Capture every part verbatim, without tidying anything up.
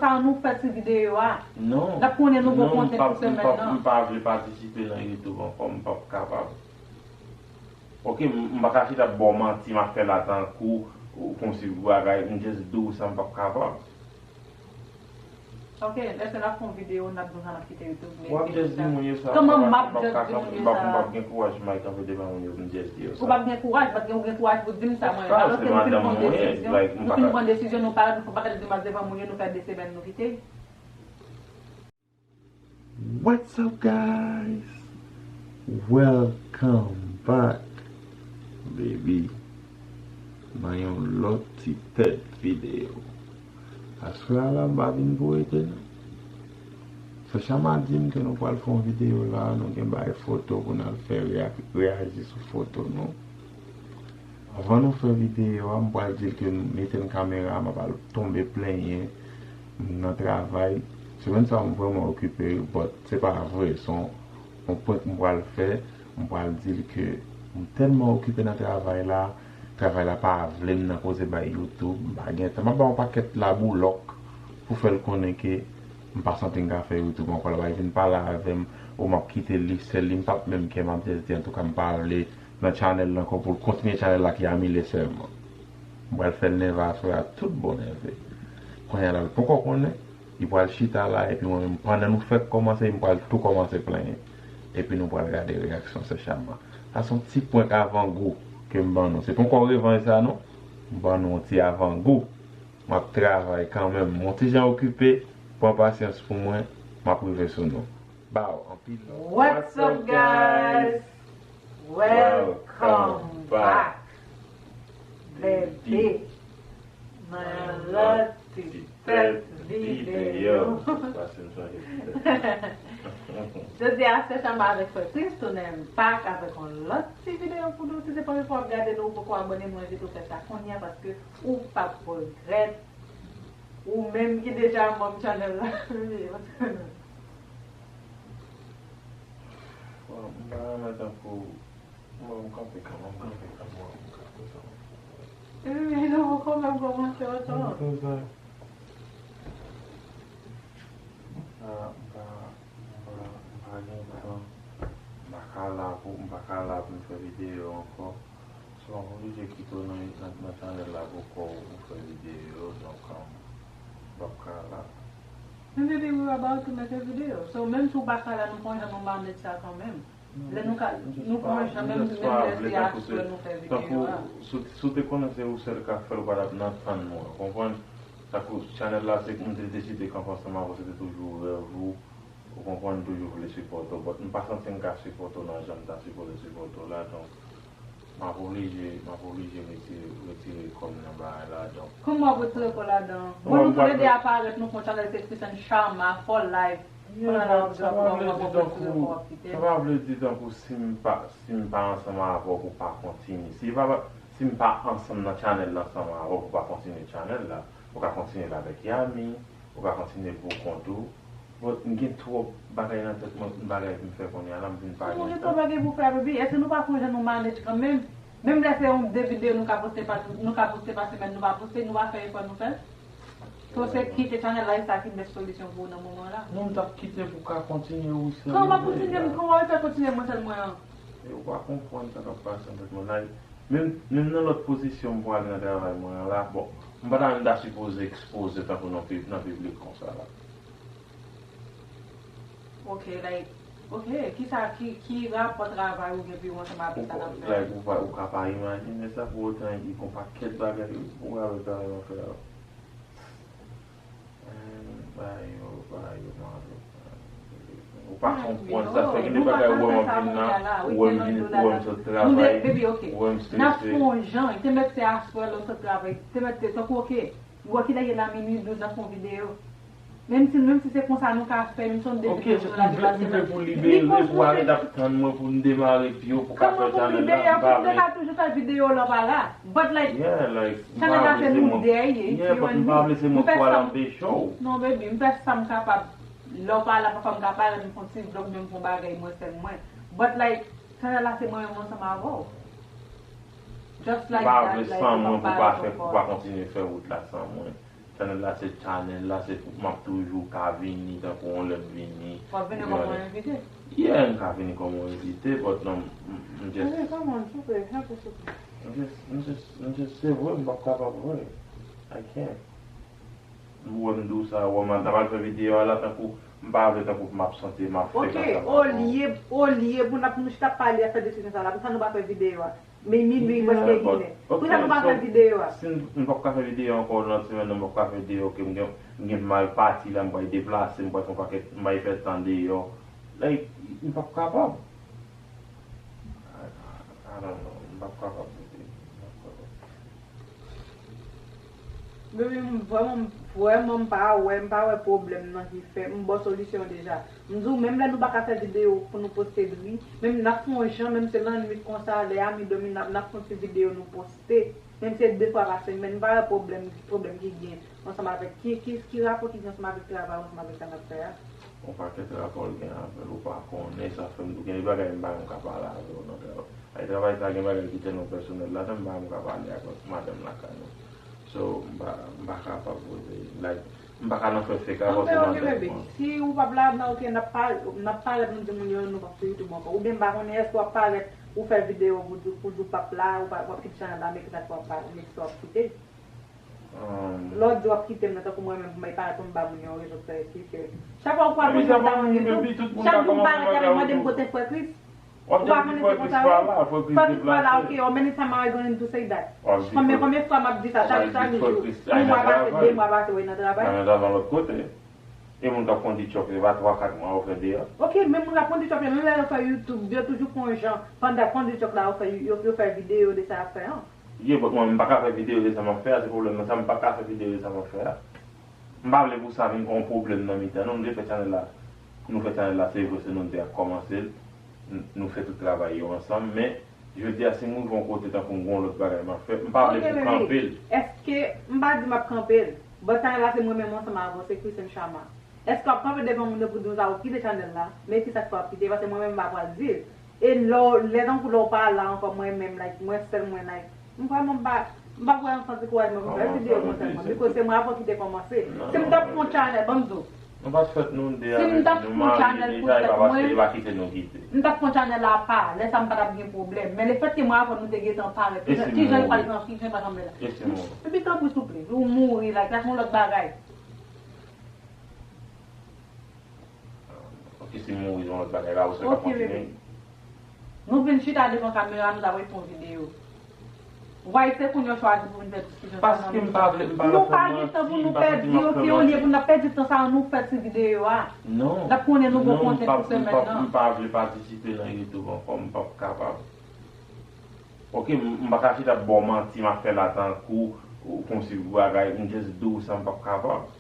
Sa nou fè ti videyo a. Non. L ap konnen nou gon kontni pou semèn nan. M pa vle patisipe nan YouTube ankò, m p ap kapab. Ok, m pa ka chita ap ba w manti, m ap fè la tankou kòmsi bagay, m just di w sa, m p ap kapab. Ok, lè se n ap fè yon videyo, n ap di w sa, n ap kite YouTube, men w ap just di moun yo sa, kòman m ap just di moun yo sa? M p ap gen kouraj pou m al kanpe devan moun yo pou m just di yo sa. Ou p ap gen kouraj, paske ou gen kouraj pou di m sa, mwen. Alòske nou fin pran desizyon, nou fin pran desizyon, nou parèt, nou fè yon pakèt de demach devan moun yo, nou fè de semèn, nou kite. What's up, guys? Welcome back, baby, nan yon lòt ti tèt videyo. Aswè a la, m pa vin pou rete, non. Sè Chama di m ke nou pral fè yon videyo la, nou gen bay foto pou n al fè reyak-, reyaji sou foto nou. Anvan nou fè videyo a, m pral di l ke m etenn kamera a, m ap al tonbe plenyen nan travay. Semèn sa a, m vrèman okipe, but se pa vre, se yon, yon prank m pral fè. M pral di l ke m tèlman okipe nan travay la, travay la pa vle m nan koze bay YouTube, m pa gen tan. M ap ba yon pakèt laboulòk pou fè l konnen ke m pa santi m ka fè YouTube ankò. L ap vin pale avè m, ou m ap kite li sèl, li m p ap menm kè, m ap just di antouka m pa vle nan channel la ankò pou l kontinye channel la ki Amile sèlman. M pral fè l nève aswè a tout bon nève. Kounye a la, l poko konnen, li pral chita la, epi mwen menm, pandan nou fèk kòmanse, m pral tou kòmanse plenyen. Epi nou pral gade reyaksyon Sè Chama. Sa se yon ti prank avan gou ke m ban nou. Se poko revanj sa non. M ban nou yon ti avan gou. M ap travay kanmenm. M yon ti jan okipe, pran pasyans pou mwen, m ap rive sou nou. Baw, anpil love. What's up, guys? Welcome back, baby. Nan yon lòt ti tèt videyo. Pase m chanje ti tèt. Jodi a, Sè Chama avèk Frè Chris tounen back avèk yon lòt ti videyo pou nou. Si se premye fwa w ap gade nou, ou poko abòne, mwen envite w fè sa kounye a, paske ou p ap regrèt. Ou menm ki deja manm channel la. Bon, m pa renmen tankou, bon, m kanpe kanmenm, m kanpe kanmenm, m kanpe kanmenm. Wi, nou poko menm kòmanse ankò. Ah, m pa, m pa, m pa gen tan. M pa ka la pou, m pa ka la pou m fè videyo ankò. So, m oblije kite w nan, nan, nan channel la pou kò w pou fè videyo, donk, um, m p ap ka la. Men baby, we about to make a video. So, menm si w pa ka la, nou pran jan nou manage sa kanmenm. Lè nou ka, nou pran jan, menm, menm lè se aswè nou fè videyo a. Tankou, si w te konnen se ou sèl k ap fè l, ou pa t ap nan tann mwen, ou konprann? Tankou, channel la, se, m te deside kanpe ansanm avè w, se te toujou rèv ou. Ou konprann, m toujou vle sipòte w, but m pa santi m ka sipòte w nan jan m ta sipoze sipòte w la, donk, m ap oblije, m ap oblije retire, retire kò m nan bagay la, donk. Kòman w ap retire kò w ladan? Bon, nou tou le de aparèt, nou fè yon channel, se Chris and Sharma for life. Sa pa vle di tankou, sa pa vle di tankou si m pa, si m pa ansanm avè w pou w pa kontinye. Si pa, si m pa ansanm nan channel la ansanm avè w pou w pa kontinye channel la, ou ka kontinye l avèk Yami, ou ka kontinye l pou kont ou. But m gen twòp bagay nan tèt mwen, bagay pou m fè kounye a la, m vin pa gen tan. Si nou gen twòp bagay pou fè, baby, èske nou pa konn jan nou manage kanmenm? Menm lè se yon de videyo nou ka poste pa, nou ka poste pa semèn, nou pa poste, nou pa fè efò nou fè l? So, se kite channel la, e sa ki bèst solisyon pou ou nan moman la? Non, m t ap kite pou w ka kontinye, wi, sè. Kòman w ap kontinye, kòman w ap fè kontinye mwen sèl mwen an? E ou pa konprann sa k ap pase nan tèt mwen la. Menm, menm nan lòt pozisyon m pwale nan travay mwen an la, bon, m pa ta menm ta sipoze ekspoze tankou nan pi-, nan piblik konsa la. Ok, like, ok, kisa, ki, ki rapò travay ou gen pi ou ansanm avèk sa n ap fè? Like, ou pa, ou ka pa imajine sa, pou otan, gen yon pakèt bagay ou wè avèk travay m ap fè a. Ba yo, ba yo, ba yo. Ou pa konprann sa, fè gen de bagay ou wè m ap vin la, ou wè m vin, ou wè m sot travay, ou wè m strese. N ap fè yon jan, te mèt se aswè lè w sot travay, te mèt se tankou, ok, ou wè kilè ye la, minui douz, n ap fè yon videyo. Menm si, menm si se konsa nou ka fè, menm si yon de videyo pou nou lage pa semèn. Ok, m vle pou libere, pou arete ap tann mwen pou n demare pye pou ka fè channel la, m pa vle. Kòman pou libere, pou m te ka toujou fè videyo lè w pa la. But like, channel la se nou de a ye, if you and me. Yeah, but m pa vle se mwen k pral anpeche w. Non, baby, m fè sa m kapab. Lè w pa la, pafwa m ka parèt, m fè yon ti vlog, men m fè yon bagay mwen sèl mwen. But like, channel la se mwen menm ansanm avè w. Just like that, like, ou pa parèt ankò. M pa vle san mwen pou pa fè, pou pa kontinye fè wout la san mwen. Channel la se channel la, se pou m ap toujou ka vini tankou yon lè m vini. W ap vini kòm yon envite? Yeah, m ka vini kòm yon envite, but non, m, m just, Wi, come on, souple, help us, souple. m just, m just, m just, se vre, m p ap kapab vre. I can't. M wè m di w sa, wè m t ap al fè videyo a la, tankou, m pa vle tankou m ap santi m ap fè Ok, kansa m ap olye, olye pou n ap nou chita pale ap fè disisyon sa la, pou sa nou pa fè videyo a? Men minui prèske ginen. Pou sa nou pa fè videyo a? Si m, m p ap ka fè videyo ankò nan semèn nan, m p ap ka fè videyo ke m gen, m gen mal pati la, m pral deplase, m pral fè yon pakèt, m pral fè tan deyò. Like, m p ap kapab. I, I don't know, m p ap kapab, baby. M p ap kapab. Baby, m vrèman, vrèman m pa wè, m pa wè pwoblèm nan ki fè, m ba w solisyon deja. M di w, menm lè nou pa ka fè videyo pou nou poste dri, menm n ap fè yon jan, menm se lannwit konsa, lè Ami dòmi, n ap, n ap fè yon ti videyo nou poste. Menm se de fwa pa semèn, m pa wè pwoblèm, pwoblèm ki gen ansanm avèk, ki, ki, ki rapò ki gen ansanm avèk travay, ansanm avèk sa n ap fè a. Yon pakèt rapò l gen avè l, ou pa konnen, sa fè m tou gen de bagay m pa menm ka pale avè w nan travay. Ay, travay sa gen bagay ki tèlman pèsonèl ladan, m pa menm ka pale ak madanm lakay nou. So, m pa, m pa kapab poze, like, m pa ka nan fè fake avè w, se madanm mwen. Si ou p ap la, nan ok, n ap pa, n ap parèt, nou di moun yo, nou p ap sou YouTube ankò. Oubyen m pa konnen, èske w ap parèt, ou fè videyo, ou di, ou di w p ap la, ou pa, w ap kite chanèl la, men ki sa w ap pa, men ki sa w ap kite. Lè w di w ap kite m nan, tankou mwen menm, pou mwen parèt pou m ba moun yo rezon pou sa eksplike. Chak fwa ou pa konn sa moun yo tou, chak jou m parèt, y ap mande m kote frè Chris. Ou pa konnen se konsa wi. Frè Chris pa la, ok, how many time am I going to say that? Konbyen, konbyen fwa m ap di sa, chak, chak jou? Yon mwa pase, de mwa pase, w nan travay. Nan travay lòt kote. E moun k ap kondi tchòk, se pa twa, kat mwa ou fè deyò. Ok, men moun k ap kondi tchòk yo, menm lè yo fè YouTube, yo toujou fè yon jan, pandan kondi tchòk la, yo fè, yo, yo fè videyo de sa y ap fè an. Yeah, but mwen, m pa ka fè videyo de sa m ap fè a, se pwoblèm nan, sa m pa ka fè videyo de sa m ap fè a. M pa vle pou sa vin yon pwoblèm nan mitan nou, nou te fè chanèl la, nou fè chanèl la, se vre, se nou te ap kòmanse l, n-, nou fè tout travay yo ansanm, men, jodi a, si m rive yon kote tankou m gen yon lòt bagay m ap fè, m pa vle pou kanpe l. Èske, m pa di m ap kanpe l, but chanèl la se mwen menm ansanm avè w, se Christian Chama. Èske w ap kanpe devan moun yo pou di w sa, ou kite chanèl la, men ki sa k fè w ap kite, paske mwen menm m pa pral di l. E lè w, lè tankou lè w pa la ankò, mwen menm, like, mwen sèl mwen, like, m vrèman m pa, m pa vrèman santi kouraj mwen pou fè videyo konsa mwen, because se mwen avè w ki te kòmanse. Si m t ap fè yon chanèl, ban m di w. Nou pa t fèt nou de avè nou marye deja, e pa paske li pa kite nou kite. M t ap fè yon chanèl apa, lè sa m pa t ap gen pwoblèm. Men lefètke mwen avè w nou te gentan parèt, kijan e pral, kijan e pral sanble la? Epi tanpri souple, ou mouri, like, sa se yon lòt bagay. Ok, si m mouri, se yon lòt bagay la, ou se ka kontinye. Nou vin chita devan kamera, nou t ap reponn videyo. Why se kounye w chwazi pou vin fè diskisyon sa nan mitan? Paske m pa vle, m pa vle fè manti, m pa vle fè manti. Nou pa gen tan pou nou pèdi, ok, olye pou n ap pèdi tan sa a, nou fè ti videyo a. Non. N ap konnen nou gon kontent pou semèn nan. M pa vle patisipe nan YouTube ankò, m p ap kapab. Ok, m, m pa ka chita ap ba w manti, m ap fè la tankou, kòmsi bagay, m just di w sa, m p ap kapab.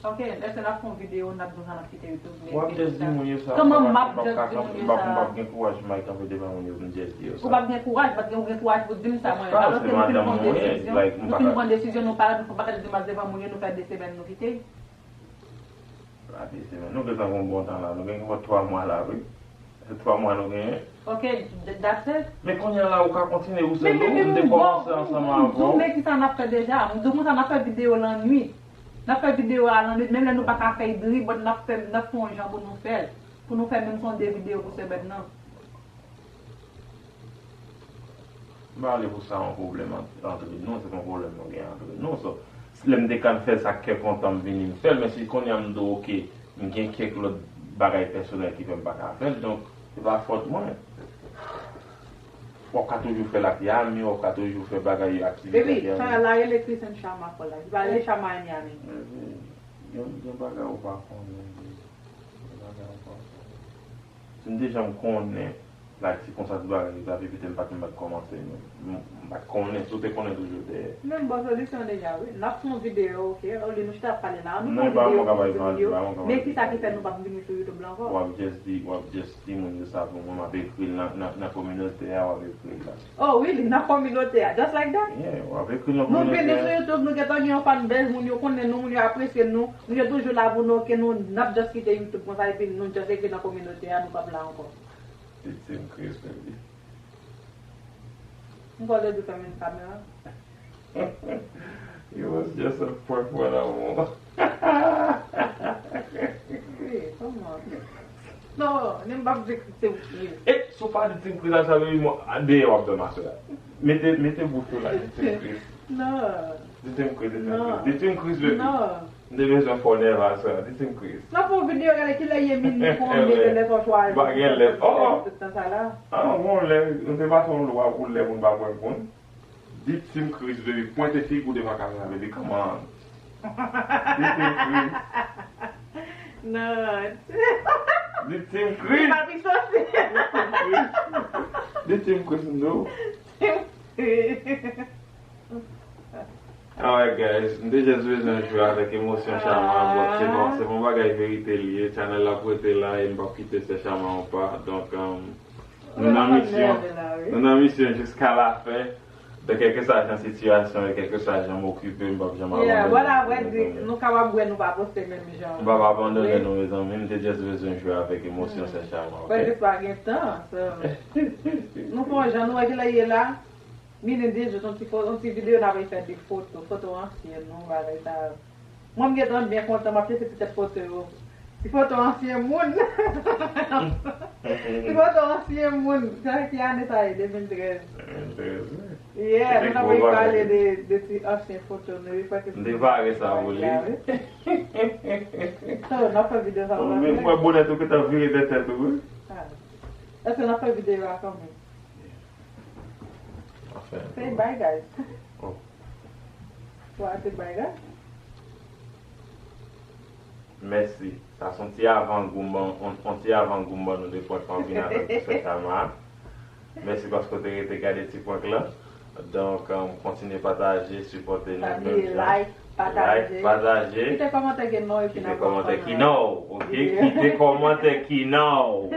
Ok, lè se n ap fè yon videyo, n ap di w sa, n ap kite YouTube, men w ap just di moun yo sa. Kòman m ap just di moun yo sa? M p ap gen kouraj pou m al kanpe devan moun yo pou m just di yo sa. Ou p ap gen kouraj, paske ou gen kouraj pou di m sa, mwen. Alòske nou fin pran desizyon, nou fin pran desizyon, nou parèt, nou fè yon pakèt grimase devan moun yo, nou fè de semèn, nou kite. Pa de semèn. Nou gentan gen yon bon tan la. Nou gen pou twa mwa la, wi. Se twa mwa nou genyen. Ok, that's it. Men kounye a la, ou ka kontinye, ou se nou, m te kòmanse ansanm avè w. M di w, men kisa n ap fè deja? M di w konsa, n ap fè videyo lannwit. N ap fè videyo a lannwit, menm lè nou pa ka fè dri, but n ap fè, n ap fè yon jan pou nou fè l. Pou nou fè menm si yon de videyo pou semèn nan. M pa vle pou sa yon pwoblèm ant, antre nou, se pa yon pwoblèm nou gen antre nou. So, lè m te ka fè sa ak kè kontan, m vini m fè l, men si kounye a m di w, ok, m gen kèk lòt bagay pèsonèl ki fè m pa ka fè l, donk, se pa fòt mwen. W ap ka toujou fè l ak Yami, w ap ka toujou fè bagay, aktivite ak Yami. Baby, chanèl la rele Christian Chama for life. Li pa rele Chama and Yami. Baby, gen, gen bagay ou pa konnen, baby. Gen bagay ou pa konnen. Si m te janm konnen, like, se konsa tout bagay yo t ap ye, petèt m pa t, m pa t kòmanse menm. M, m pa t konnen, si w te konnen toujou w te. Men m ba w solisyon deja, wi. N ap fè yon videyo, ok? Olye nou chita ap pale la, nou fè yon videyo pou nou di moun yo. Men kisa ki fè nou p ap vini sou YouTube la ankò? W ap just di, w ap just di moun yo sa pou mwen, m ap ekri l nan, nan, nan kominote a, w ap ekri l la. Oh, really? Nan kominote a, just like that? Yeah, w ap ekri l nan kominote a. Nou vini sou YouTube, nou gentan gen yon fanbase, moun yo konnen nou, moun yo apresye nou, nou yo toujou la pou nou, ok, nou, n ap just kite YouTube konsa, epi nou just ekri nan kominote a, nou p ap la ankò. Pitit se m Kris, baby. M kwè w te dwe fèmen kamera. It was just a prank, mon amour. Wi, kòman? Non, men m p ap di Team Chris. E si w pa di Team Chris la, sa vle di mwen deyò w ap dòmi aswè a. Mete, mete bouch ou la, di Team Chris. Non. Di Team Chris, di Team Chris. Non. Di Team Chris, bebe. Non. M te bezwen fè w nève aswè a, di Team Chris. N ap fè yon videyo gade kilè ye minit konbyen de lèt w chwazi. Pa gen lèt. Oh! Tout tan sa la. Ah, bon, lè, nou te pase yon lwa pou lè moun pa prank moun. Di Team Chris, baby, pwente figi w devan kamera, baby, come on. Di Team Chris. Non. Di Team Chris. Pa pi soti. Di Team Chris, no. Alright guys, m te just bezwen jwe avèk emosyon Chama. Bon, se bon, se bon bagay verite li ye. Channel la pou rete la e m p ap kite sè Chama anpa. Donk, um, nou nan misyon, nou nan misyon jiska la fen. De kèlkeswa jan sitiyasyon e kèlkeswa jan m okipe, m p ap janm Yeah, abandone. wala, wè di, nou kapab wè nou pa poste menm jan. M p ap abandone nou, mezanmi. M te just bezwen jwe avèk emosyon sè Chama, Wè ok? di pa gen tan, so. Nou fè yon jan, nou wè kilè ye la. Mini de jou, yon ti fo-, yon ti videyo n ap fè de foto, foto ansyen nou, bagay sa. Mwen m gentan byen kontan, m ap chèche ti tèt foto yo. Ti foto ansyen moun. Ti foto ansyen moun. Sa ki ane sa ye, de mil trèz. De mil trèz, wi. Yeah, nou t ap pale de, de ti ansyen foto nou, wi, fòk M te pare sa pou li. So, n ap fè videyo sa pou Mwen, mwen bonèt ou ki t ap vire de tèt ou, wi. Ah. Èske n ap fè videyo a kanmenm? Anfen. Say bye, guys. Oh. Wa, say bye, guys. Mèsi. Sa se yon ti avangou, yon, yon ti avangou ban nou de prank lan vin avèk pou sè Chama. Mèsi paske w te rete gade ti prank lan. Donk, um, kontinye pataje, sipòte nou Pa menm bliye jan. Like, pataje. Like, pataje. Kite kòmantè ki non epi Kite n ap kòmantè pran ki nan. non, ok? Yeah. Kite kòmantè ki non.